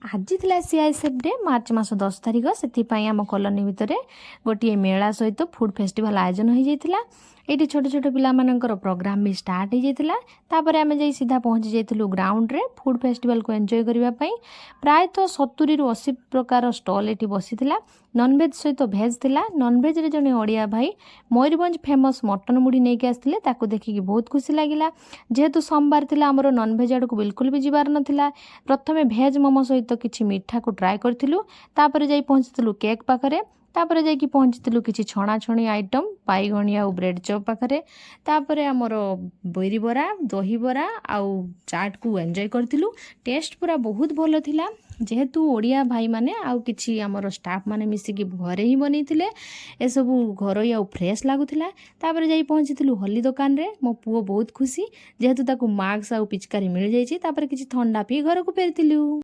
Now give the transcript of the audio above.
ଆଜି ଥିଲା CISF day, March ମାସ 10 ତାରିଖ। ସେଥିପାଇଁ ଆମ କଲୋନୀ ଭିତରେ ଗୋଟିଏ ମେଳା ସହିତ ଫୁଡ଼୍ ଫେଷ୍ଟିଭାଲ୍ ଆୟୋଜନ ହୋଇଯାଇଥିଲା। ଏଇଠି ଛୋଟ ଛୋଟ ପିଲାମାନଙ୍କର ପ୍ରୋଗ୍ରାମ୍ ବି ଷ୍ଟାର୍ଟ ହେଇଯାଇଥିଲା। ତାପରେ ଆମେ ଯାଇ ସିଧା ପହଞ୍ଚି ଯାଇଥିଲୁ ଗ୍ରାଉଣ୍ଡରେ ଫୁଡ଼୍ ଫେଷ୍ଟିଭାଲ୍କୁ ଏନ୍ଜୟ କରିବା ପାଇଁ। ପ୍ରାୟତଃ 70ରୁ 80 ପ୍ରକାର ଷ୍ଟଲ୍ ଏଠି ବସିଥିଲା। ନନଭେଜ୍ ସହିତ ଭେଜ୍ ଥିଲା। ନନଭେଜ୍ରେ ଜଣେ ଓଡ଼ିଆ ଭାଇ ମୟୂରଭଞ୍ଜ ଫେମସ୍ ମଟନ୍ ମୁଢ଼ି ନେଇକି ଆସିଥିଲେ। ତାକୁ ଦେଖିକି ବହୁତ ଖୁସି ଲାଗିଲା। ଯେହେତୁ ସୋମବାର ଥିଲା, ଆମର ନନଭେଜ୍ ଆଡ଼କୁ ବିଲକୁଲ ବି ଯିବାର ନଥିଲା। ପ୍ରଥମେ ଭେଜ୍ ମୋମୋ ସହିତ କିଛି ମିଠାକୁ ଟ୍ରାଏ କରିଥିଲୁ। ତାପରେ ଯାଇ ପହଞ୍ଚିଥିଲୁ କେକ୍ ପାଖରେ। ତାପରେ ଯାଇକି ପହଞ୍ଚିଥିଲୁ କିଛି ଛଣାଛଣି ଆଇଟମ୍ ବାଇଗଣୀ ଆଉ ବ୍ରେଡ଼୍ ଚପ୍ ପାଖରେ। ତାପରେ ଆମର ବିରି ବରା, ଦହିବରା ଆଉ ଚାଟ୍କୁ ଏନ୍ଜୟ କରିଥିଲୁ। ଟେଷ୍ଟ ପୁରା ବହୁତ ଭଲ ଥିଲା, ଯେହେତୁ ଓଡ଼ିଆ ଭାଇମାନେ ଆଉ କିଛି ଆମର ଷ୍ଟାଫ୍ ମାନେ ମିଶିକି ଘରେ ହିଁ ବନେଇଥିଲେ। ଏସବୁ ଘରୋଇ ଆଉ ଫ୍ରେଶ୍ ଲାଗୁଥିଲା। ତାପରେ ଯାଇ ପହଞ୍ଚିଥିଲୁ ହୋଲି ଦୋକାନରେ। ମୋ ପୁଅ ବହୁତ ଖୁସି, ଯେହେତୁ ତାକୁ ମାସ୍କ ଆଉ ପିଚକାରୀ ମିଳିଯାଇଛି। ତାପରେ କିଛି ଥଣ୍ଡା ପିଇ ଘରକୁ ଫେରିଥିଲୁ।